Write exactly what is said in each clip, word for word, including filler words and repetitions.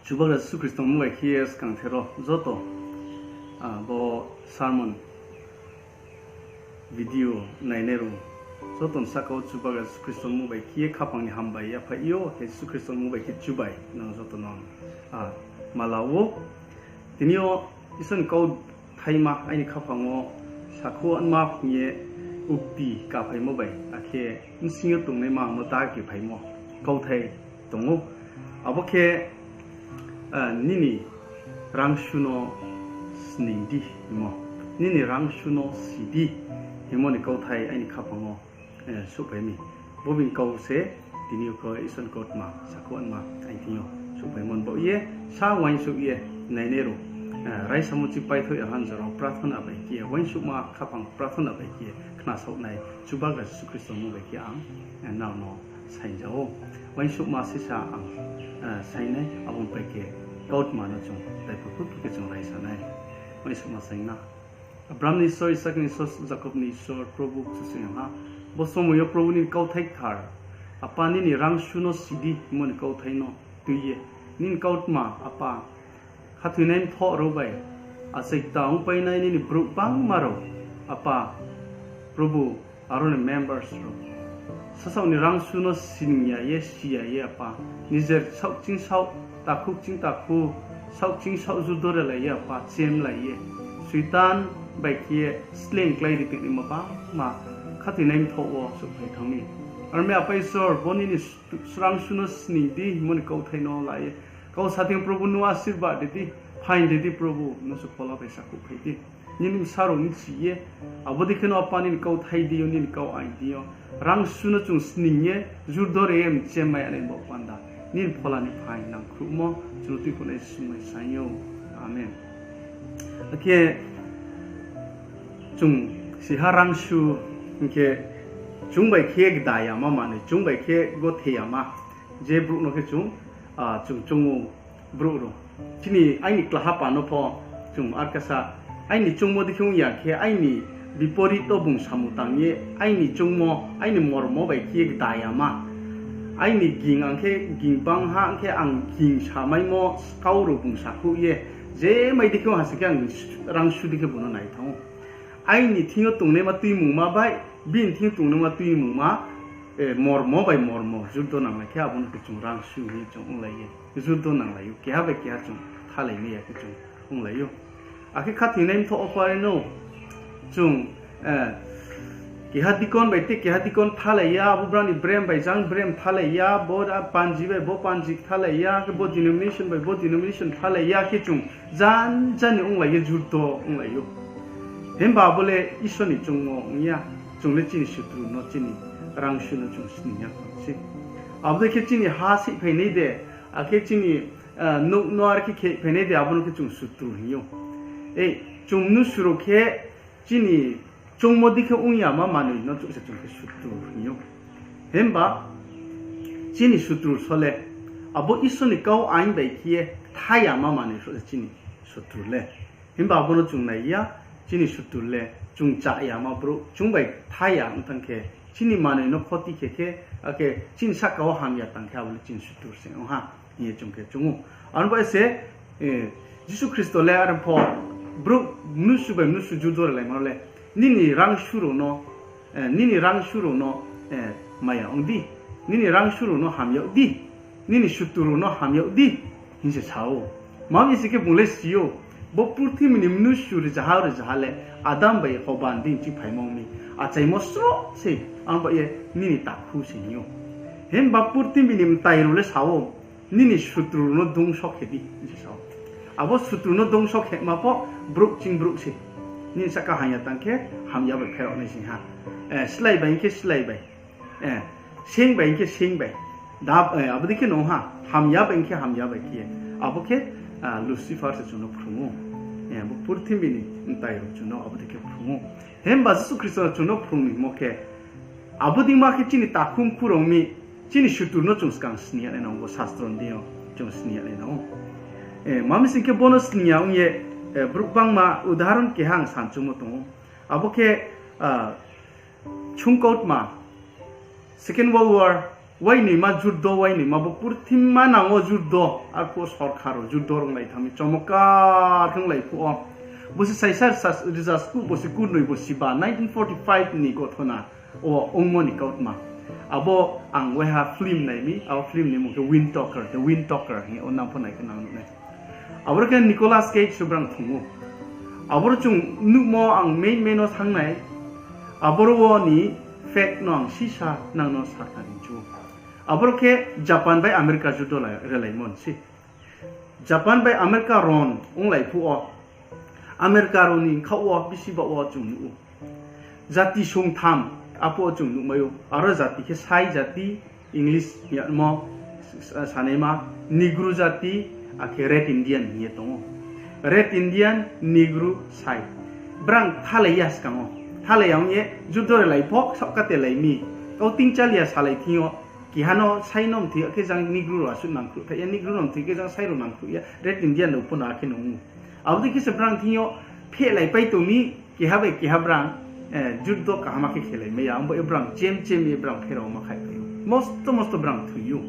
Chubagra Jisu Khristo ni mmung bai khe ye skangther wo joto, ah, bo sermon video nainai rao joto ni saka wo Chubagra Jisu Khristo ni mmung bai khe ye khaphang ni hambai yaphaih ou, khe Jisu Khristo ni mmung bai khe chubai nang joto no, ah, mala ou. Tini yo Isor ni kau thaima aini khaphang wo sakhuanma hing ye ukti kaphaimo bai, akhe bsing yo tongnaima mo ta kephaimo kauthai tong ou. Abo khe, ah, nini rangsu no sning di hingmo, nini rangsu no si di hingmo ni kauthai aini khaphang wo, eh, souhphai mi. Bo bini kau se tini yo khe Isor ni kautma sakhuanma aini thing yo souhphaimo ni baoh ye, sa uaingsouh ye nainai rao, eh, raisamo chi paithoh ya han jora wo prarthana bai khe ye, uaingsouhma khaphang prarthana bai khe ye khnasaohnai Chubagra Jisu Khristo ni mmung bai khe ang, eh, nrao no saingja ou. Uaingsouhma sisa ang, eh, saingnai, abo ni pai khe kautma no chung daiphroi khe chung raisanai. Uaingsouhma saingna. Abraham ni Isor, Isak ni Isor, Jakob ni Isor, Probhu Kchusoyang ha. Bo somoi yo Probhu nini kauthai kthar, Apa nini rangsu no si di hingmo ni kauthai no tui ye, nini kautma, Apa, khathoinai mthoh rao bai achai kta ongpainai nini brouh bangma rao, Apa, Probhu, aro ni members rao sasaoh ni rangsu no sning ya ye, si ya ye, Apa, nijer saohkching saoh, takhu kching takhu, saohkching saoh judorelai ye, Apa, chemlai ye, Soitan bai khe ye sleing klái ri tongnaima bangma khathoinai mthoh wo souhphai thanng mi. Aro mi Apa Isor, bo nini rangsu no sning di hingmo ni kauthai no la ye, kau sa thing Probhu no asirbad ri di, phaing ri di Probhu, nung se phola bai sakhouhphai di. Nini bsa rao bchi ye, abo dei khe no Apa nini kauthai di yo, nini kau aini thing yo, rangsu no chung sning ye, judore ye mchemmai ya nai baoh panda, nini phola ni phaing nangkhruhmo chung no tuikhouhnai Jisu ni mmung bai saing ou. Amen. Akhe chung siha rangsu hing khe, chung bai khe gda yama manoi, chung bai khe gothe yama, je brouh no khe chung, ah, chung choung ou brouh rao. Chini aini klaha pa no pho chung arkasa, aini choungmo dei khe ong ya khe, aini biporit wo bung samung tang ye, aini choungmo, aini mormo bai khe gda yama, aini ging ang khe, ging bang ha ang khe, ang ging samaimo kau rao bung sakhouh ye, je mai dei khe ong ha sing khe ang rangsu dei khe bung no nai thanng ou. Aini thing yo tongnaima tuimungma bai bini thing yo tongnaima tuimungma, eh, mormo bai mormo juddo nanglai khe, abo no khe chung rangsu hing ye chung onglai ye juddo nanglai ou, keha bai keha chung thalaimai ya khe chung onglai ou. Akhe khathoinai mthoh wo pho are no chung, eh, keha deacon bai tei keha deacon kthalai ya, abo brao ni brem bai jang brem kthalai ya, bo panji bai bo panji kthalai ya, akhe bo denomination bai bo denomination kthalai ya khe chung jan jan ni onglai ye juddo onglai ou. Himba abo le Isor ni choungmo ong ya, chung le chini sutru no, chini rangsu no chung sning ya tong se. Abo dei khe chini ha seihphainai de, akhe chini, eh, nouh no are khe khephainai de, abo no khe chung sutru hing ou. Ei, chung mnusu rao khe chini choungmo dei khe ong yama manoi no chung se chung khe sutru hing ou. Himba chini sutru so le, abo Isor ni kau aini bai khe ye ktha yama manoi so se chini sutru le. Himba abo no chung nai ya, chini sutru le chung chá yama brouh, chung bai ktha ya ong thanng khe, chini manoi no khoti khe khe, akhe chini sahka wo hamya tang khe, abo le chini sutru se ong ha hing ye chung khe choung ou. Aro ni baoh ye se, eh, Jisu Khristo le are pho brouh mnusu bai mnusu judorelaimo le, nini rangsu rao no, eh, nini rangsu rao no, eh, maya ong di, nini rangsu rao no ham yag di, nini sutru rao no ham yag di hing se sa ou. Tma hing sing khe bung le si ou, bo purthimbi ni mnusu rzaha rzaha le Adam bai Hoba ni deing ching phaimo ong mi, achaimo sroh se, aro ni baoh ye nini takhu se hing ou. Himba purthimbi ni mtai rao le sa ou, nini sutru rao no dungso khe di hing se sa ou. Abo sutru no dungso khema pho brouh ching brouh se. Nini sahka hamya tang khe hamya bai pherao nai sing ha. Eh, slái bai hing khe slái bai. Eh, seing bai hing khe seing bai. Dap, eh, abo dei khe no ha, hamya bai hing khe hamya bai khe. Abo khe, ah, Lucifer se chung no phrung ou. Eh, bo purthimbi ni mtai rao chung no abo dei khe phrung ou. Himba Jisu Khristo no chung no phrung ni hingmo khe, abo dei ma khe chini takhu mkhu rao mi, chini sutru no chung skang sning ya nai nang ou, bo sastro ni deing yo chung sning ya nai nang ou. Eh, tma hing sing khe bo no sning ya ong ye, eh, brouh bangma udahoron keha ang sanchumo tong ou. Abo khe, ah, Sungkautma, Second World War, Uainoima juddo, uainoima bo purthima nang wo juddo, arphuh sorkar rao juddo runglai thanng mi, chomokar khe onglai phuh wo. Bo se saisa rza skuh, bo se kurnoi, bo se ba nineteen forty five ni gothona wo ongmo ni kautma. Abo ang waiha film nai mi, abo film ni mung khe Wind Talker, The Wind Talker hing ye, o nang pho nai khe nang nuh nai. Aboro khe Nicolas Cage se brang thung ou. Aboro chung nuhmo ang main main no thanng nai. Aboro wo ni fact no ang sisa nang no sakhnari chu ou. Aboro khe Japan bai America juddo relaimo se. Japan bai America ron onglai phuh wo, America rao ni khaoh wo bisi baoh wo chung nuh ou. Jati songtham aphuh wo chung nuhmai ou. Aro jati khe Sai jati, English yamo sanaima, Negro jati, akhe Red Indian hing ye tong ou. Red Indian, Negro, Sai. Brang thalai ya skang wo. Thalai ya ong ye juddo relai pho, saohkatelai mi. Kau tingchal ya salai thing yo, keha no Sai no mthoi ya khe jang Negro rao asuh nangkhruh thaih ya, Negro no mthoi khe jang Sai rao nangkhruh ya, Red Indian rao pho no akhe no ong ou. Abo dei khe se brang thing yo phehlaipai tong mi, keha bai keha brang juddo kaham khe khelai mai ya, abo ye brang chem chem ye brang pherao ma khaihpai ou. Mosto mosto brang thoi ou.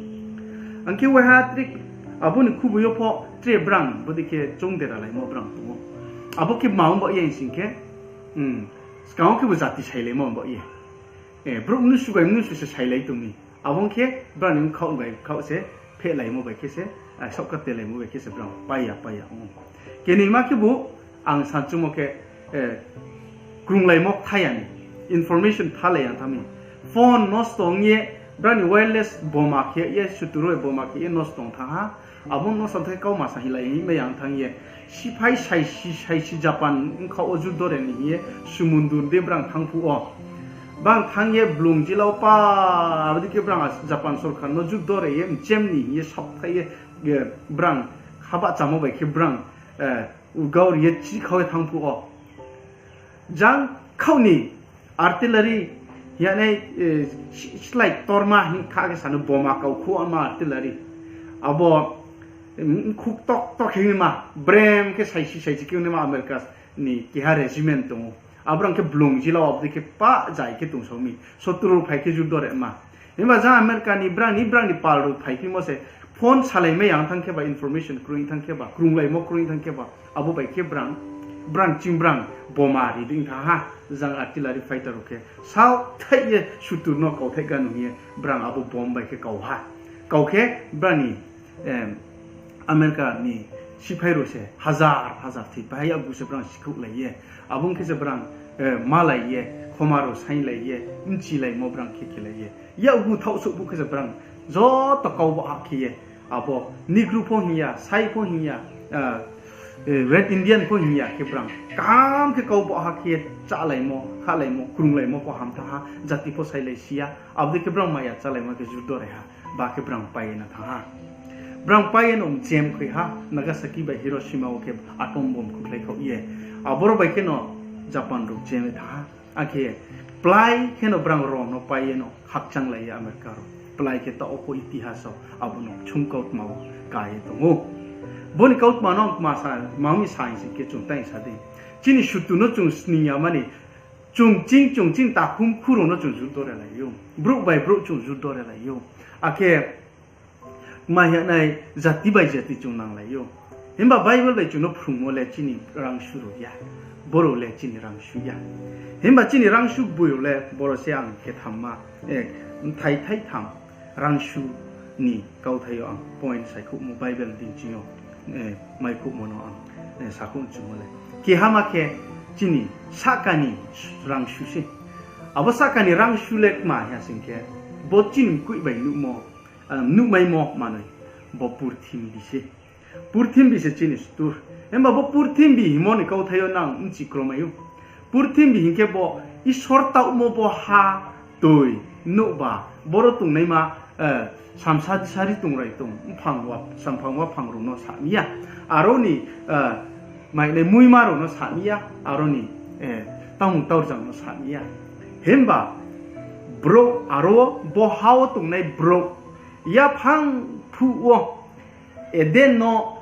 Ang khe waiha tre abo ni khuboi yo pho tre brang bodei khe choung deralaimo brang tong ou. Abo khe ma ong baoh ye hing sing khe, skang wo khebu jati sailaimo baoh ye. Brouh mnusu bai mnusu se sailai tong mi. Abo ong khe brang ni bkhaoh bai bkhaoh se, phehlaimo bai khe se, saohkatelaimo bai khe se brang pai ya, pai ya ong ou. Kenoima khebu ang sanchumo khe, krunglaimo kthai ya ni, information thalai ya thanng mi. Phone nosto ong ye, brang ni wireless boma khe ye, suturu bai boma khe ye nosto ong thanng ha. Abo no nosto ong thanng khe kauma sa hinglai hing mai ya ong thanng ye. Siphai saisi saisi Japan bkhaoh wo juddo re ni hing ye, sumundur de brang thanng phuh wo. Brang thanng ye blung jila wo pa, abo dei khe brang Japan sorkar no juddo re ye, mchem ni hing ye saohthaih ye, brang khabahchamo bai khe brang, gau ri ye chihkhau ye thanng phuh wo. Jang khaoh ni artillery, hing ya nai, slái ktorma hing kha khe sano boma kau khouhma artillery. Abo, mkhuk tok tok khe naima, brem khe saisi saisi khe naima America ni keha regiment tong ou. Abo brang khe blung jila wo abo dei khe pah jai khe tongsao mi. Sotru phai khe juddo rema. Himba jang America ni brang ni brang ni pal rao phaiphimo se phone salai mai ya ong thanng khe ba, information kroi thanng khe ba, krunglaimo kroi thanng khe ba, abo bai khe brang, brang ching brang boma ri dei thanng ha. Jang artillery fighter rao khe saohthaih ye sutur no kauthaih ganu hing ye brang abo bom bai khe kau ha. Kau khe brang ni America ni siphai rao se hazar hazar thoipai ha, yakgu se brang sikhouhlai ye. Abo ong khe se brang malai ye, khoma rao sainglai ye, bchilaimo brang khe khelai ye. Yakgu thaohsouh bu khe se brang joto kau baoh ha khe ye. Abo Negro pho hing ya, Sai pho hing ya, Red Indian pho hing ya khe brang kaham khe kau baoh ha khe ye chálaimo, khalaimo, krunglaimo pho ham thanng ha, jati pho sailai si ya. Abo dei khe brang maya chálaimo khe juddo re ha, ba khe brang pai ye na thanng ha. Brang pai ye no mchem khui ha, Nagasaki bai Hiroshima wo khe atom bom khukhlai khaoh ye. Aboro bai khe no Japan rao chem ye thanng ha. Akhe plái khe no brang rom no pai ye no khakchanglai ye America rao. Plái khe taoh wo pho itihas wo abo no chung kautma wo ka ye tong ou. Bo ni kautma no kma sa, ma mi sa hing sing khe chung tai sa di. Chini sutur no chung sning ya mani, chung ching chung ching takhum khu rao no chung juddo relai ou. Brouh bai brouh chung juddo relai ou. Akhe ma hing ya nai jati bai jati chung nanglai ou. Himba Bible bai chung no phrungmo le chini rangsu rao ya. Boro le chini rangsu ya. Himba chini rangsu boi rao le boro se ang khe thamma, mthai thai tham rangsu ni kauthai yo ang point saikhouhmo Bible dinching yo, maikhouhmo no ang sakhouh chumo le. Kehama khe chini sahka ni rangsu se. Abo sahka ni rangsu le kma hing ya sing khe, bo chini mkoih bai nuhmo, nuhmaimo manoi, bo purthimbi se. Purthimbi se chini sutur. Himba bo purthimbi hingmo ni kauthai yo nang bchi kromai ou. Purthimbi hing khe bo Isor taohmo bo ha, toi, nouhba, boro tongnaima, samsa disari tongrai tong, samphang waphang rao no sa mi ya. Aro ni, mainai muima rao no sa mi ya, aro ni, tamung taurjang no sa mi ya. Himba brouh aro bo ha wo tongnai brouh yaphang phuh wo Eden no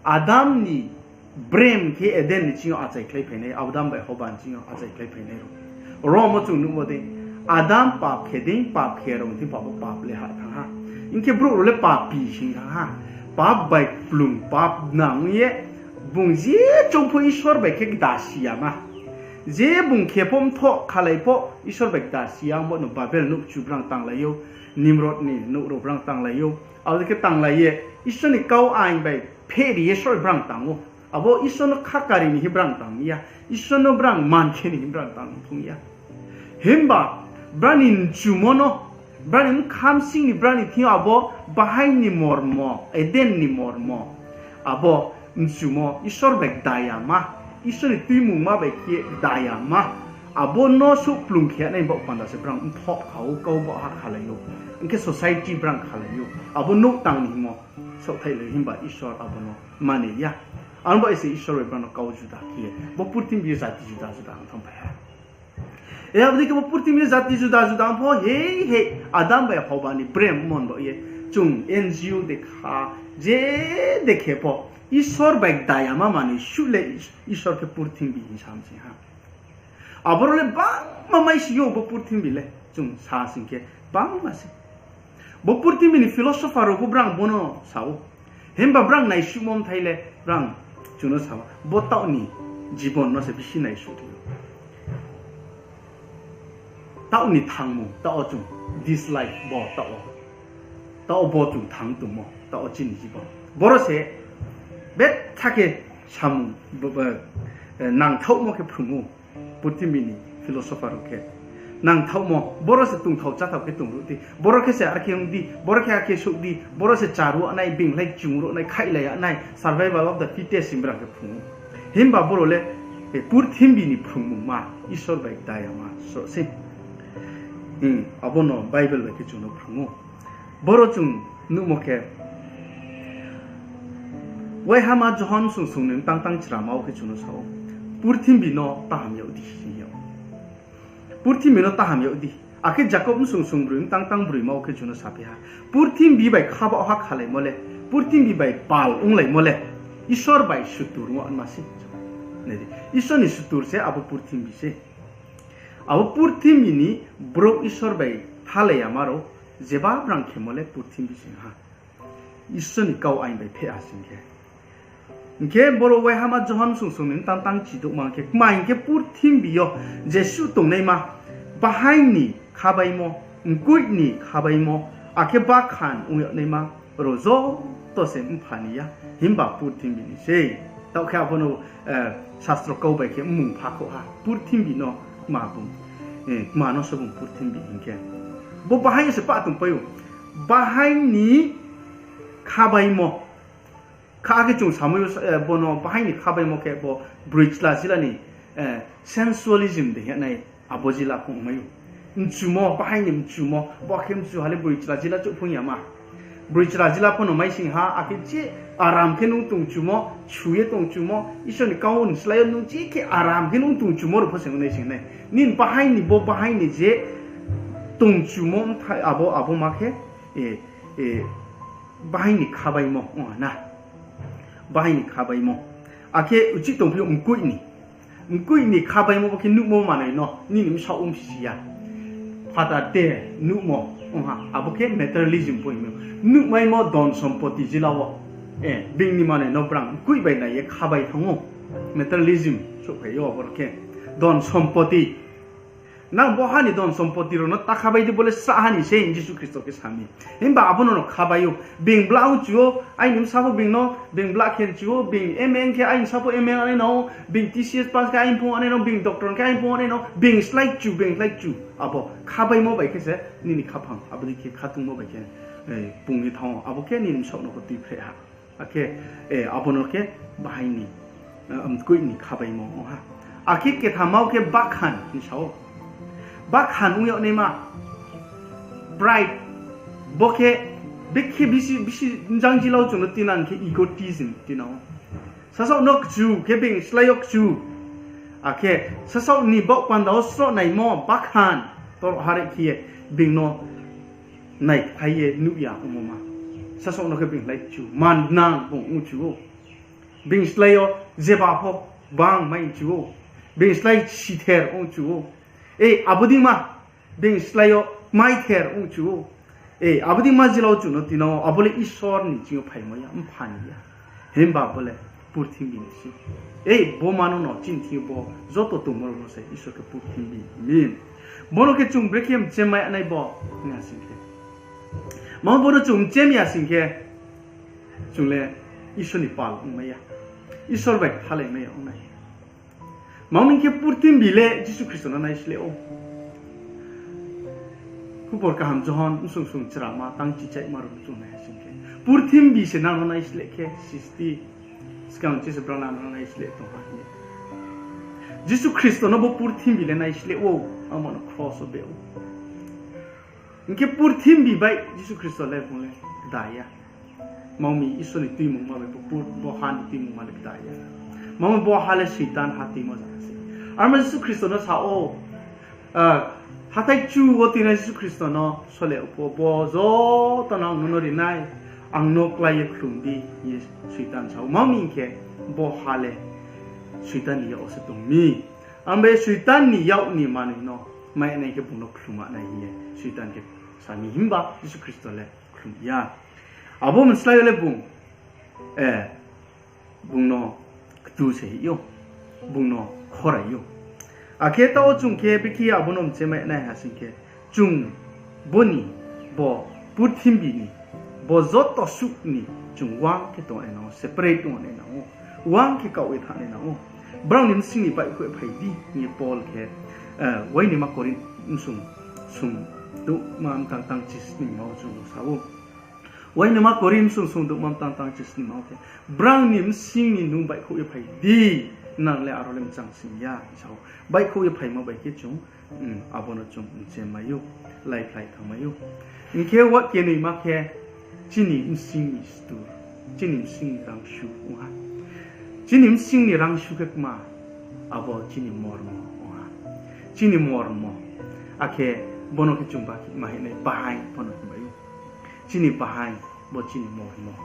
Adam ni brem khe Eden ni ching yo achaikhlai phainai, Adam bai Hoba ni ching yo achaikhlai phainai rao. Rom wo chung nuhmo dei, Adam pap khe dei, pap khe rao ni thing pap wo pap le hah thanng ha. Hing khe brouh rao le papi hing thanng ha. Pap bai kplung pap nang ye, bung je choung pho Isor bai khe kdasi ya ma. Je bung khe pho mthoh khalai pho Isor bai kdasi ya, abo no Babel nouh chu brang tanglai ou, Nimrod ni nouh rao brang tanglai ou. Abo dei khe tanglai ye, Isor ni kau ain bai phehri ye sroh brang tang ou. Abo Isor no khakari ni hing brang tang ya, Isor no brang man khe ni hing brang tang phung ya. Himba brang ni mchumo no, brang ni bkha bsing ni brang ni thing yo abo bahaing ni mormo, Eden ni mormo, abo mchumo Isor bai kda ya ma, Isor ni tuimungma bai khe kda ya ma, abo no souhplung khe nai baoh panda se brang mthoh kha ou, kau baoh ha khalai ou. Hing khe society brang khalai ou. Abo nouh tang ni hingmo saohthaihlai himba Isor abo no mani ya. Aro ba se Isor bai brang no kau juda khe ye bo purthimbi yo jati juda juda ong thanngphai ha. E, abo dei khe bo purthimbi yo jati juda juda ong pho, hei hei, Adam bai Hoba ni prem mon baoh ye, chung N G O de kha, je de khe pho, Isor bai kda ya ma manoi suh le Isor khe purthimbi hing sa mi sing ha. Aboro le bangma mai si yo bo purthimbi le, chung sa sing khe bangma se. Bo purthimbi ni philosopher rao pho brang bo no sa ou. Himba brang naisuhmo mthai le brang chung no sa ou. Bo taoh ni jibon no se bisi naisuh thing ou. Taoh ni thangmung, taoh wo chung dislike bo taoh wo. Taoh wo bo chung thang tongmo, taoh wo chini jibon. Boro se betha khe samung, eh, nangthaohmo khe phrung ou. Purthimbi ni philosopher rao khe nangthaohmo, boro se tongthao cháthao khe tongruh di, boro khe se are khe ong di, boro khe are khe souh di, boro se charuh nai, being lai chungruh nai, khaihlai ya nai, survival of the fittest hing brang khe phrung ou. Himba boro le, eh, purthimbi ni phrungmungma, Isor bai kda ya ma sroh sei. Hmm, abo no Bible bai khe chung no phrung ou. Boro chung nuhmo khe, Waihama Johon sung sung ni tang tang chrama wo khe chung no sa ou, purthimbi no taham yag di hing yag. Purthimbi no taham yag di. Akhe Jakob sung sung broi tang tang broima wo khe chung no saphi ha. Purthimbi bai khabaoh ha khalaimo le, purthimbi bai pal onglaimo le, Isor bai sutur ongma se. Nai di, Isor ni sutur se abo purthimbi se. Abo purthimbi ni brouh Isor bai thalai yama rao, jeba brang khemo le purthimbi se ha. Isor ni kau ain bai pheh ha sing khe. Hing khe boro Waihama Johon sung sung ni tang tang chidouhma khe, kma hing khe purthimbi yo jesuh tongnaima, bahaing ni khabaimo, mkoih ni khabaimo, akhe bakhan ong yag naima rao joto se mpha ni ya, himba purthimbi ni sei. Taoh khe abo no, eh, sastro kau bai khe mmung phakhouh ha, purthimbi no kma bung, eh, kma no se bung purthimbi hing khe. Bo bahaing yo se pah tongpai ou. Bahaing ni khabaimo. Kha khe chung samai ou, eh, bo no bahaing ni khabaimo khe bo broi chla jila ni, eh, sensualism de hing nai abo jila phung mai ou. Mchumo, bahaing ni mchumo, bo khe mchu ha le broi chla jila chouh phung ya ma. Broi chla jila pho no mai sing ha, akhe je aram khe nung tongchumo, su ye tongchumo, Isor ni kau ni slái yo nung je khe aram khe nung tongchumo rao pho se ong nai sing nai. Nini bahaing ni, bo bahaing ni je tongchumo, abo, abo ma khe, eh, eh, bahaing ni khabaimo ong ha na. Bahaing ni khabaimo. Akhe uchih tongphi ou mkoih ni. Mkoih ni khabaimo bo khe nuhmo manoi no nini bsaoh ongsi ya. Phatar te nuhmo ong ha, abo khe materialism pho hingmo. Nuhmaimo dhon sompoti jila wo, eh, being ni manoi no brang mkoih bai nai ye khabai thanng ou. Materialism souhphai yo aboro khe. Dhon sompoti. Nang bo ha ni dhon sompoti rao no ta khabai di, bo le srahha ni se hing Jisu Khristo khe sa mi. Himba abo no no khabai ou. Being blah ongchu ou, aini bsa pho being no, being blah khe chu ou, being M A khe aini bsa pho M A ong nai no, being T C S pass khe aini pho ong nai no, being doctor khe aini pho ong nai no, being slái chu, being slái chu. Abo khabaimo bai khe se nini khaphang, abo dei khe khatungmo bai khe, eh, pung ye thanng ou, abo khe nini bsaoh no pho tuiphre ha. Akhe, eh, abo no khe bahaing ni, eh, mkoih ni khabaimo ong ha. Akhe kethama wo khe bakhan hing sa ou. Bakhan ong yag naima, pride, bo khe, bekhe bisi, bisi jang jila wo chung no tinang khe egotism tinang ou. Sasaoh no kchu khe being slái yo kchu. Akhe sasaoh ni baoh panda wo sroh naimo bakhan, toro hare khe ye being no naikhlai ye nuh ya ongmo ma. Sasaoh no khe being slái chu, man nang bung ongchu ou. Being slái yo jeba pho bang mai chu ou. Being slái sither ongchu ou. E, abo dei ma. Being slái yo maither ong chu ou. E, abo dei ma jila wo chung no tinang ou, abo le Isor ni ching yo phaimo ya, mpha ni ya. Himba bo le purthimbi ni se. E, bo ma no no chini thing yo bo joto tongmo rao no se Isor khe purthimbi mi. Bo no khe chung brekhe mchemai nai bo hing ya sing khe, ma bo no chung mchem ya sing khe, chung le Isor ni pal ongmai ya, Isor bai kthalaimai ya ong nai. Tma hing khe purthimbi le Jisu Khristo no naisleh ou. Khupor kaham Johon bsung sung chrama tang chichaihma rao no chung nai ha sing khe, purthimbi se nang no naisleh khe sisti, skang chise brao nang no naisleh tong ha hing ye. Jisu Khristo no bo purthimbi le naisleh ou, abo no kros wo beh ou. Hing khe purthimbi bai Jisu Khristo le bung le kda ya. Tma mi Isor ni tuimungma bai bo pur-, bo ha ni tuimungma le kda ya. Tma mi bo ha le Soitan ha tuimo zaga se. Arma Jisu Khristo no sa ou, hathái chu wo tuinai Jisu Khristo no sole pho, bo joto no ang no no ri nai, ang no klái ye khlum di, hing ye Soitan sa ou. Tma mi hing khe bo ha le Soitan ni yak wo se tong mi. Ang bai Soitan ni yak ni manoi no mai nai khe bung no khlum nai hing ye Soitan khe sa mi, himba Jisu Khristo le khlum ya. Abo mslái yo le bung, e, bung no ktu se hih ou, bung no khorai ou. Akhe taoh wo chung khe bikhe abo no mchemai nai ha sing khe, chung bo ni, bo purthimbi ni, bo joto suh ni chung uang khe tongnai nang ou, separate tongnai nang ou, uang khe kaoh ye thanngnai nang ou. Brao ni bsing ni baihkhouh ye phai di hing ye Paul khe, e, Uainima Korinth bsung sung douhma mtang tang chisnima wo chung no sa ou. Uainima Korinth bsung sung douhma mtang tang chisnima wo khe, brao ni bsing ni nung baihkhouh ye phai di, nang le aro le mchang sing ya, sa ou. Baihkhouh ye phaimo bai khe chung, abo no chung mchemai ou, laiphlai thanngmai ou. Hing khe wa kenoima khe chini bsing ni sutur, chini bsing ni rangsu ong ha. Chini bsing ni rangsu khe kma, abo chini mormo ong ha. Chini mormo. Akhe bo no khe chung ba khe ma hing nai, bahaing pho no hing bai ou. Chini bahaing, bo chini mormo.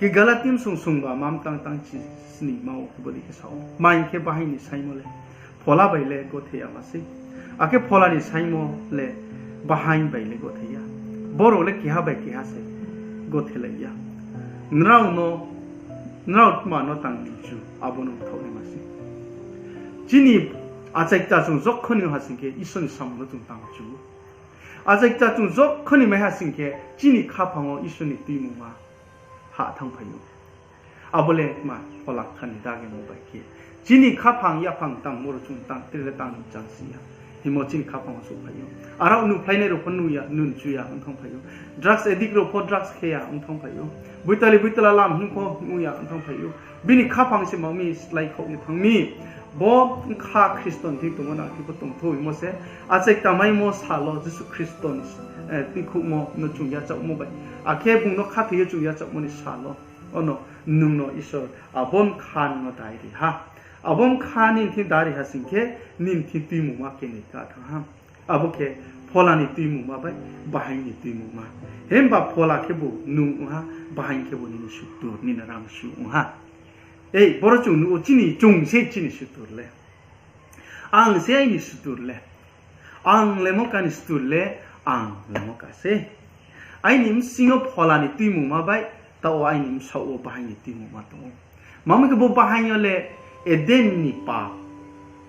Khe Galati bsung sungba ma mtang tang chisnima wo khe bodei khe sa ou. Tma hing khe bahaing ni saingmo le phola bai le gothe yama sei. Akhe phola ni saingmo le bahaing bai le gothe ya. Brao le keha bai keha se gothelai ya. Nrao no, nrao tma no tang ni chu, abo no mthaoh naima sei. Chini achaikta chung jokhon ni ha sing khe Isor ni samung no chung tang chu. Achaikta chung jokhon ni mai ha sing khe chini khaphang wo Isor ni tuimungma hah thanngphai ou. Abo le tma, phola kthar ni dagimo bai khe chini khaphang yaphang tangmo rao chung tang, tre le tang ni chang si ya. Hingmo chini khaphang wo souhphai ou. Arao nuphlainai rao pho nu ya, nun chu ya ong thanngphai ou. Drugs addict rao pho drugs khe ya ong thanngphai ou. Boitali boitala lam hing pho hing ya ong thanngphai ou. Bini khaphang se ma mi slái khouh ye thanng mi. Bo bkha Khristo ni thing tongmo na khe pho tongthou hingmo se. Achaikta maimo sal wo Jisu Khristo ni, e, tuikhouhmo no chung yachaohmo bai, akhe bung no khathoi ye chung yachaohmo ni sal wo, ono nung no Isor abo bkha nung no dai ri ha. Abo bkha nini thing dai ri ha sing khe, nini thing tuimungma khe ni ka thanng ha. Abo khe phola ni tuimungma bai bahaing ni tuimungma. Himba phola khebu nung ong ha, bahaing khebu nini sutur, nini rangsu ong ha. Ei, boro chung nuh ou, chini chung se chini sutur le. Ang se aini sutur le. Ang lemo ka ni sutur le, ang lemo ka se. Aini bsing yo phola ni tuimungma bai, taoh wo aini bsaoh wo bahaing ni tuimungma tong ou. Tma hing khe bo bahaing yo le Eden ni pap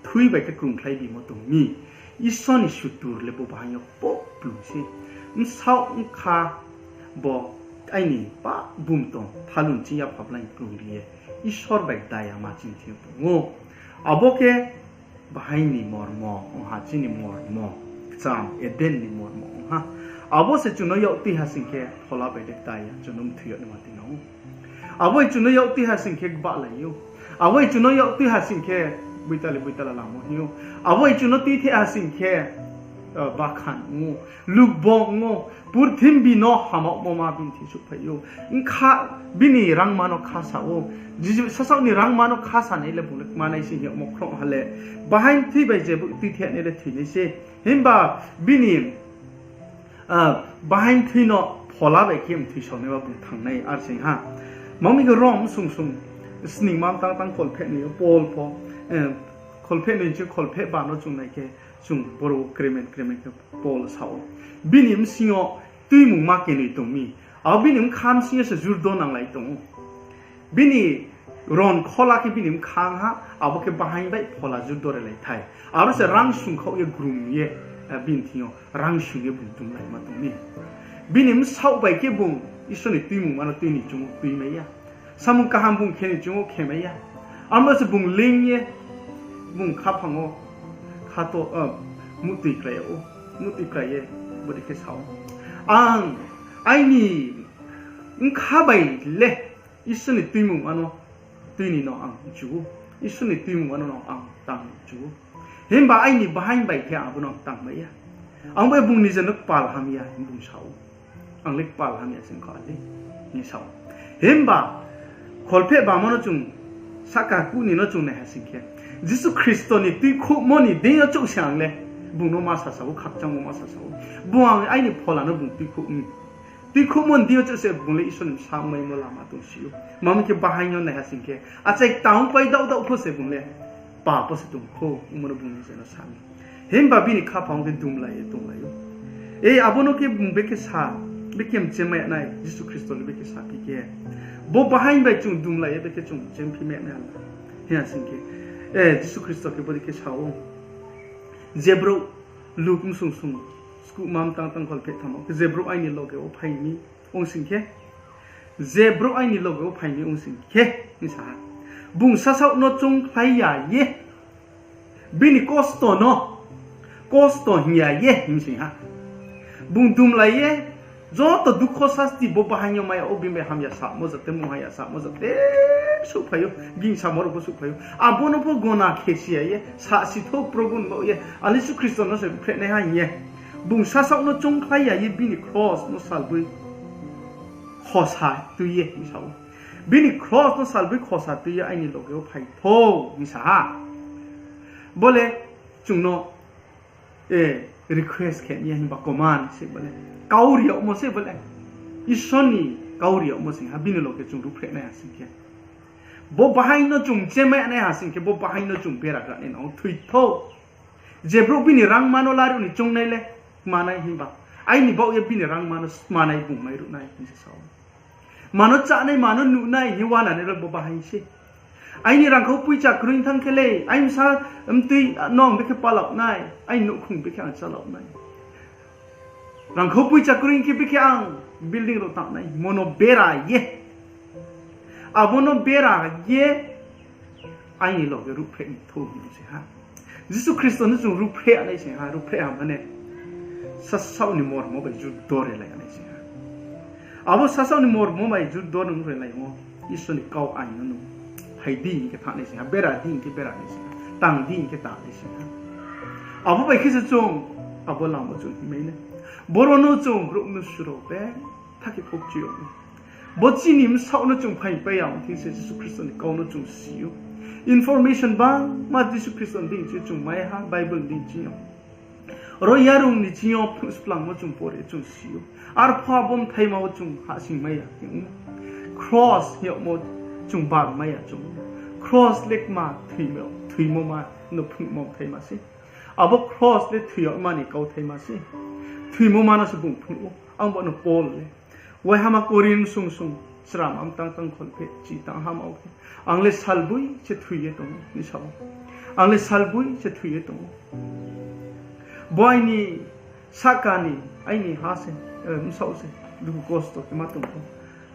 thui bai khe krungkhlai bimo tong mi. Isor ni sutur le bo bahaing yo poplung se. Bsaoh bkha bo aini pap bumtong thalun ching yapha blai krung ri ye Isor bai daya ma chini thing yo tong ou. Abo khe bahaing ni mormo ong ha, chini mormo, kcham Eden ni mormo ong ha. Abo se chung no yak tui ha sing khe phola bai le daya, chung no mthoi yag naima tui nang ou. Abo bai chung no yak tui ha sing khe gbahlai ou. Abo bai chung no yak tui ha sing khe boitali boitala lamo hing ou. Abo bai chung no tuithe ha sing khe, bakhan ong ou, lukbong ong ou, purthimbi no hamaohmo ma bini thing souhphai ou. Bkha, bini rangma no khasa ou. Jisu sasaoh ni rangma no khasanai le bung le kmanai se hing yagmo khrouh ha le. Bahaing thui bai je bo tuithe nai le thoinai se. Himba bini bahaing thui no phola bai khe mthoisaonaima bung thanng nai ar sing ha. Tma hing khe Rom sung sung sningma tang tang kholpheh noi yo Paul pho, kholpheh noi chi kholpheh ba no chung nai khe, Chung boro wo kremen kremen khe Paul sa ou. Bini bsing yo tuimungma kenoi tong mi. Abo bini bkha bsing yo se jurdo nanglai tong ou. Bini ron khola khe bini bkha ong ha, abo khe bahaing bai phola jurdo relai thai. Aro se rangsung khaoh ye grum ye, bini thing yo rangsung ye bung dumlaima tong mi. Bini bsaoh bai khe bung Isor ni tuimungma no tui ni chung ou tuimai ya. Samung kaham bung khe ni chung ou khemai ya. Abo se bung leing ye, bung khaphang wo khato, muhtui klái yag ou, muhtui klái ye bodei khe sa ou, Ang aini bkha bai le Isor ni tuimungma no tui ni no ang mchu ou, Isor ni tuimungma no ang tang mchu ou. Himba aini bahaing bai khe abo no ang tangmai ya. Ang bai bung nije no kpal hamya hing bung sa ou. Ang le kpal hamya sing kha le, hing sa ou. Himba kholpheh bamo no chung, sahka kuh ni no chung naiha sing khe, Jisu Khristo ni tuikhouhmo ni deing yo chouh se ang le bung no ma sasa ou, khakchangmo ma sasa ou. Bung ang aini phola no bung tuikhouh, tuikhouhmo ni deing yo chouh se bung le Isor ni bsa ongmaimo lama tongsi ou. Mami khe bahaing yo naiha sing khe, achai tang pai daoh daoh pho se bung le pap wo se tong khou, ongmo no bung nije no sa mi. Himba bini khaphang khe dumlai ye tonglai ou. E, abo no khe bung bekhe sa, bekhe mchemai nai, Jisu Khristo le bekhe saphi khe, bo bahaing bai chung dumlai ye bekhe chung chemphi mai nai ha la. Hing ya sing khe, e, Jisu Khristo khe bodei khe sa ou. Je brouh, Luk bsung sung, skuhma mtang tang kholpheh tham wo khe, je brouh aini loge wo phai mi ong sing khe, je brouh aini loge wo phai mi ong sing khe, hing sa ha. Bung sasaoh no choungkhlai ya ye, bini kosto no kosto hing ya ye, hing sing ha. Bung dumlai ye, joto dukho sasti bo bahaing yo mai ya ou, bini bai hamya samo jate, mungha ya samo jate souhphai ou, gingsamo rao pho souhphai ou. Abo no pho gona khesi ya ye, sasi thou Probu ni baoh ye, ang Jisu Khristo no se ruhphrehnaiha hing ye. Bung sasaoh no choungkhlai ya ye bini kros no salboi khosa tui ye hing sa ou. Bini kros no salboi khosa tui ye aini loge wo phai thou hing sa ha. Bo le chung no, e, request khe ya, himba command se bo le. Kau ri yagmo se bo le. Isor ni kau ri yagmo sing ha, bini loge chung ruhphreh nai ha sing khe. Bo bahaing no chung chemai nai ha sing khe, bo bahaing no chung bera gra nai nang ou, thoi thou. Je brouh bini rangma no laruh ni choungnai le, kmanai himba, aini baoh ye bini rangma no kmanai bung mairuh nai hing se sa ou. Mano chánai, mano nuhnai hing ye uananai le bo bahaing se. Aini rangkhau poicha kroi thanng khe le, aini bsa mtui no ang bekhe palao nai, aini nouhkhong bekhe ang chálao nai. Rangkhau poicha kroi khe bekhe ang building rao tangnai hingmo no bera ye, abo no bera ye, aini loge ruhphreh ni thou hing se ha. Jisu Khristo no chung ruhphreh nai se ha, ruhphreh ha mane sasaoh ni mormo bai juddo relai nai se ha. Abo sasaoh ni mormo bai juddo nung relai mo, Isor ni kau ain no nung phai di hing khe thanng nai se ha, bera di hing khe bera nai se ha, tang di hing khe tang nai se ha. Abo bai khe se chung abo lama chung hingmai nai. Boro no chung brouh mnusu rao betha khe khokchi yag ou. Bo chini bsaoh no chung phaingpai ya ong thing se Jisu Khristo ni kau no chung si ou. Information bangma Jisu Khristo ni deing chi chung mai ha, Bible ni deing chi yo. Ro yarung ni ching yo phnuh splangmo chung pore chung si ou. Arphuh abo bthaima wo chung hahsoingmai ya hing ou. Kros hing yagmo chung barmai ya chung ou. Kros le kma thoimo, thoimo ma no phnuhmo bthaima se. Abo kros le thoi yagma ni kauthaima se. Thoimo ma no se bung phnuh ou. Ang bo no Paul le, Waihama Korinth sung sung, chram amtang tang kholpheh chi tang hama wo khe, ang le salboi se thoi ye tong ou, hing sa ou. Ang le salboi se thoi ye tong ou. Bo aini sahka ni, aini ha se, bsaoh se, dukhu kosto khe ma tong ou.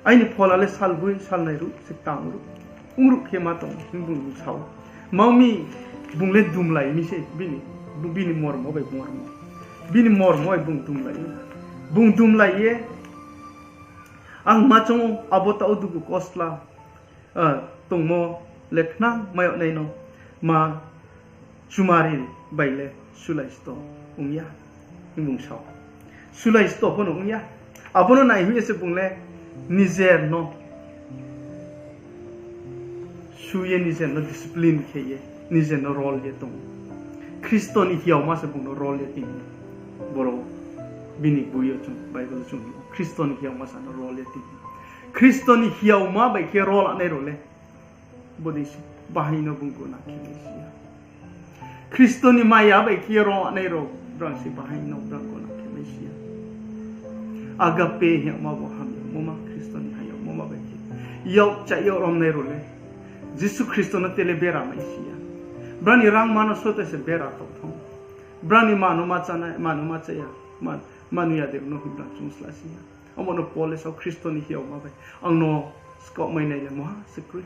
Aini phola le salboi salnai ruh se tang ruh, ong ruh khe ma tong ou, hing bung sa ou. Mami, bung le dumlai mi se, bini, bini mormo bai mormo. Bini mormo bai bung dumlai ou. Bung dumlai ye, ang ma choung ou, abo taoh dukhu kostla tongmo le khnang mai yag nai no, ma chumari bai le sulai sto ong ya, hing bung sa ou. Sulai sto pho no ong ya. Abo no nai hing ye se bung le nijer no su ye, nijer no discipline khe ye, nijer no rol ye tong ou. Khristo ni hiaoma se bung no rol ye ting ou. Boro bini boi yo chung, Bible chung, Khristo ni hiaoma sa no rol ye ting ou. Khristo ni hiaoma bai khe rol nai rao le bodei se, bahaing no bung gona khe nai si ya. Khristo ni maya bai khe rongnai rao, brang se bahaing no brang gona khe mai si ya. Agape hingma bo hamyagmo ma, Khristo ni hamyagmo ma bai khe. Yak cha yak romnai rao le Jisu Khristo no tele bera mai si ya. Brang ni rangma no sote se bera tau thang. Brang ni ma no ma chánai, ma no ma chá ya, ma, ma nu ya de no hing brang chung sla si ya. Abo no Paul le sao Khristo ni hamyagma bai. Ang no skaoh mai nai le moha se kroi.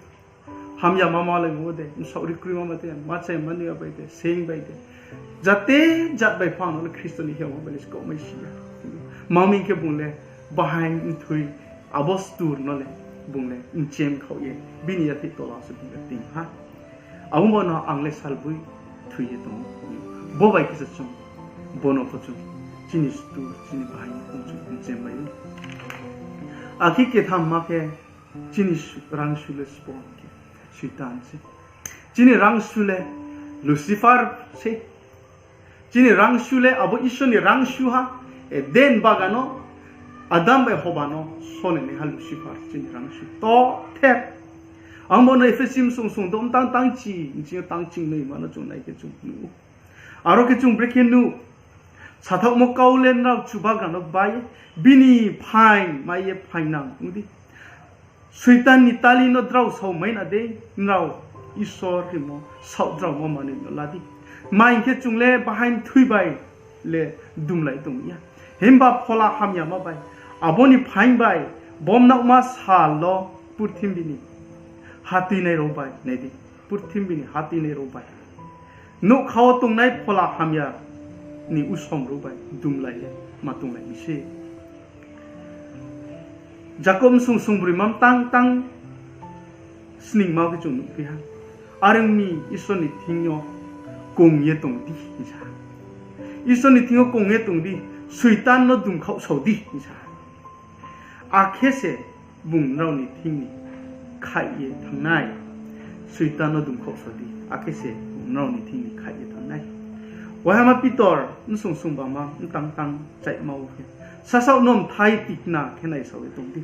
Hamya ma malaimo de, bsaoh ri kroima ma de, ma chá ma nu ya bai de, seng bai de. Jate jat bai pho ang no le Khristo ni hamyagma bai le skaoh mai si ya. Ma mi khe bung le bahaing mthoi abo stur no le bung le mchem khaoh ye, bini yathih tola se bung le ting ha. Abo bo no ang le salboi thoi ye tong ou. Bo bai khe se chung, bo no pho chung, chini stur, chini bahaing no pho chung mchem mai ou. Akhe kethamma khe, chini su-, rangsu le sbo khe, Soitan se. Chini rangsu le Lucifer se. Chini rangsu le abo Isor ni rangsu ha, Eden bagan no, Adam bai Hoba no sonai naiha Lucifer chini rangsu tother. Ang bo no Ephesi bsung sung douh mtang tangchi, nching yo tangching noi ma no chung nai khe chung nuh ou. Aro khe chung brekhe nuh, Sathaohmo kau le nrao Chubagra no bai, bini phaing mai ye phaingnang ong di. Soitan ni tali no drao sao mai na dei, nrao Isor hingmo saohdraomo manoi no la di. Tma hing khe chung le bahaing mthoi bai le dumlai tong ya, himba phola hamyama bai, abo ni phaing bai, bomnaohma sal wo purthimbi ni hatuinai rao bai, nai di, purthimbi ni hatuinai rao bai, nougkha wo tongnai phola hamya ni usom rao bai dumlai ye ma tonglai mi se. Jakob bsung sung broi ma mtang tang sningma khe chung nuhphi ha. Are ong mi, Isor ni thing yo kong ye tong di, hing sa ha. Isor ni thing yo kong ye tong di, Soitan no dumkhaohsao di, hing sa ha. Akhe se bung nrao ni thing ni khaih ye thanng nai. Soitan no dumkhaohsao di, akhe se bung nrao ni thing ni khaih ye thanng nai. Waihama Pitor bsung sung bama mtang tang chaihma wo khe, sasaoh no mthai tikna khe naisao ye tong di.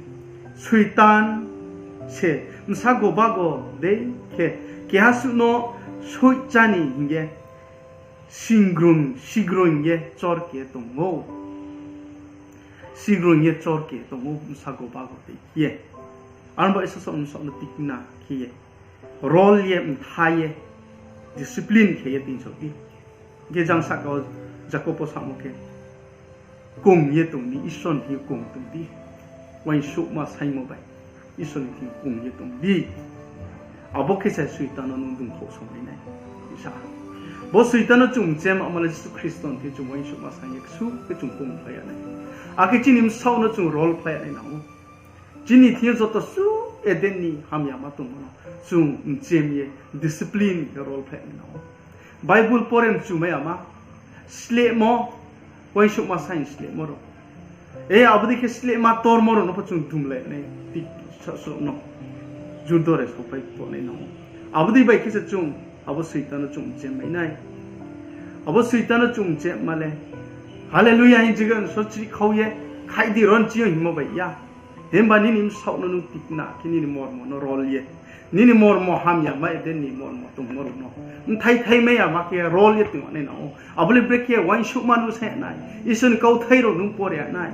Soitan se bsago bago dei khe keha suh no soihchá ni hing ye sigrung, sigrung ye chor khe tong ou. Sigrung ye chor khe tong ou, bsago bago dei khe ye. Aro bai sasaoh bsaoh no tikna khe ye, rol ye, mthai ye, discipline khe ye tongsao di. Hing khe jang sahka wo Jakob pho samo khe, kong ye tong di, Isor ni thing yo kong tong di. Uaingsouhma saingmo bai Isor ni thing yo kong ye tong di. Abo khe se Soitan no nung dumkhaohsao mai nai, sa ha. Bo Soitan no chung mchem ama le Jisu Khristo ni thing chung uaingsouhma saing ye ksu khe chung kongphlai ya nai. Akhe chini bsaoh no chung rolphlai ya nai nang ou. Chini thing yo joto suh Eden ni hamyama tongmo no chung mchem ye discipline khe rolphlai ya nai nang ou. Bible pore mchumai yama, slehmo, uaingsouhma saing slehmo rao. E, abo dei khe slehma tormo rao no pho chung dumlai nai, ti, sa, sa no jurdore saopai tongnai nang ou. Abo dei bai khe se chung, abo Soitan no chung mchem mai nai. Abo Soitan no chung mchemma le, Hallelujah hing jigan so chri khau ye, khaih di ron chi yo hingmo bai ya. Himba nini bsaoh no nung tikna khe nini mormo no rol ye, nini mormo hamyama Eden ni mormo tongmo rao no mthai thai mai yama khe rol ye tong nai nang ou. Abo le brekhe uaingsouhma nung sa ya nai, Isor ni kauthai rao nung pore ya nai,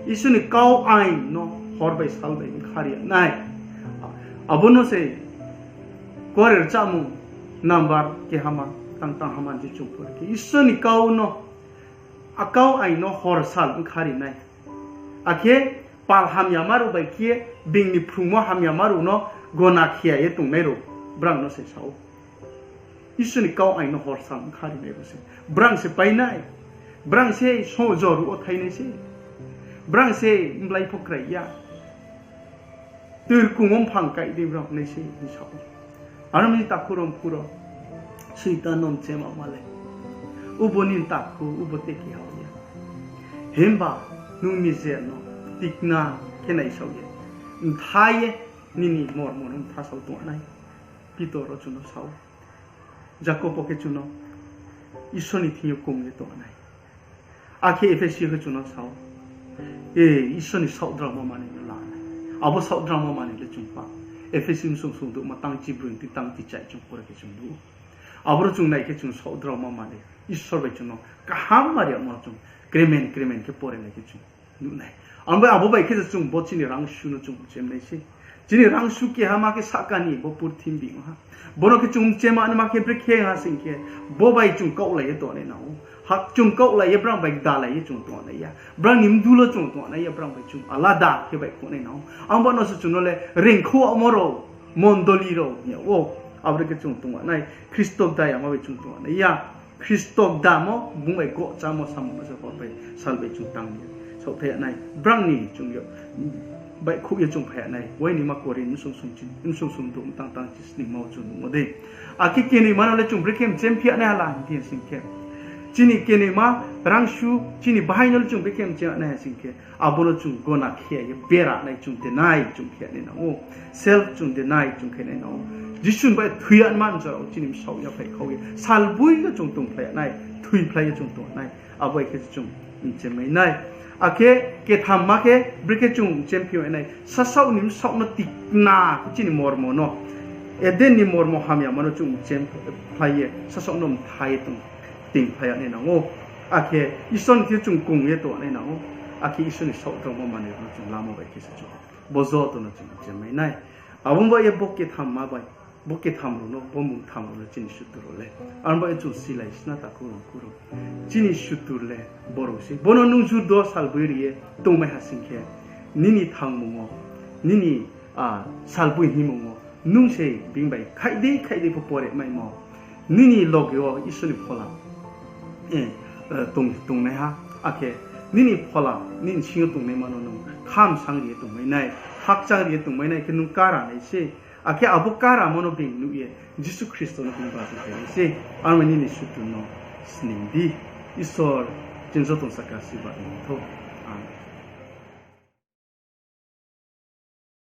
Isor ni kau ain no hor bai sal bai bkhari ya nai. Abo no se Kuare Rchamung number kehama, tang tang hama je chung pore khe Isor ni kau no, a kau ain no hor sal bkhari nai. Akhe pal hamyama rao bai khe, being ni phrungmo hamyama rao no gona khe ya ye tongnai rao, brang no se sa ou. Isor ni kau ain no hor sal bkhari nai rao se. Brang se pai nai. Brang se so joruh wo thai nai se. Brang se mblai pho krai ya. Tui rkung wo mphang kai di brang nai se hing sa ou. Aro mi takhu rao mkhu rao, Soitan no mchem ama le, ubo nini takhu, ubo te keha ya. Himba nung nijer no tikna khe naisao ye, mtha ye, nini mormo no mtha sao tong nai. Pitor wo chung no sa ou. Jakob wo khe chung no Isor ni thing yo kong ye tong nai. Akhe Ephesi khe chung no sa ou, e, Isor ni saohdraomo manoi no la nai. Abo saohdraomo manoi le chung pa, Ephesi bsung sung douhma tangchi broi ti tangchi chai chung pore khe chung nuh ou. Aboro chung nai khe chung saohdraoma manoi, Isor bai chung no kaham ma ri yagmo chung kremen kremen khe pore nai khe chung nuh nai. Abo bai, abo bai khe se chung bo chini rangsu no chung mchem nai se. Chini rangsu keha ma khe sahka ni bo purthimbi ong ha. Bono khe chung mchem ma naima khe brekhe ha sing khe, bo bai chung kaohlai ye tongnai nang ou. Ha, chung kaohlai ye brang bai dalai ye chung tongnai ya. Brang ni mdu lo chung tongnai ya, brang bai chung alada khe baihkhouhnai nang ou. Ang bo no se chung no le reingkhouhmo rao, mondoli rao hing yag ou. Abo dei khe chung tongma nai, Khristo gda yama bai chung tongma nai ya. Khristo gdamo, bung bai gohchamo samung no se hor bai sal bai chung tang ye saohphai yag nai. Brang ni chung yo baihkhouh ye chung phai yag nai. Uaini ma Korinth bsung sung chi, bsung sung douh mtang tang chi sningma wo chung nuhmo dei. Akhe kenoima no le chung brekhe mchemphi yag nai hala hing sing khe, chini kenoima rangsu, chini bahai no le chung brekhe mchem yag nai ha sing khe, abo no chung gona khe ye bera nai chung denai chung khe nai nang ou. Self chung denai chung khe nai nang ou. Jisu ni bai thoi ya man jora wo chini bsaoh ya phai khau ye salboi no chung tongphlai yag nai, thoiphlai ye chung tong nai. Abo bai khe se chung mchem mai nai. Akhe kethamma khe brekhe chung mchemphi mai nai. Sasaoh ni bsaoh no tikna khe chini mormo no, Eden ni mormo hamyama no chung mchemphlai ye sasaoh no mtha ye tong, tingphlai yag nai nang ou. Akhe Isor ni thing yo chung kong ye tong nai nang ou. Akhe Isor ni saohdraoma manoi no chung lamo bai khe se chung bo joto no chung mchem mai nai. Abo bai ye bo kethamma bai, bo ketham rao no, bo mungtham rao no chini sutur rao le. Aro bai chung silai sna takhu rao khu rao. Chini sutur le bo rao sei. Bono nung jurdo salboi ri ye tongmai ha sing khe, nini thangmung wo, nini, ah, salboi hingmung wo, nung se bini bai khaih dei khaih dei pho pore maimo. Nini loge wo Isor ni phola, eh, eh, tong, tongnaiha, akhe nini phola, nini sing yo tongnaima no nung khamsang ri ye tongmai nai, khakchang ri ye tongmai nai khe nung kara nai se. Akhe abo karamo no being nuh ye Jisu Khristo no bini baptisma ri se. Aro nini sutur no sning di. Isor chini joto saka si ba ni thou. Amen.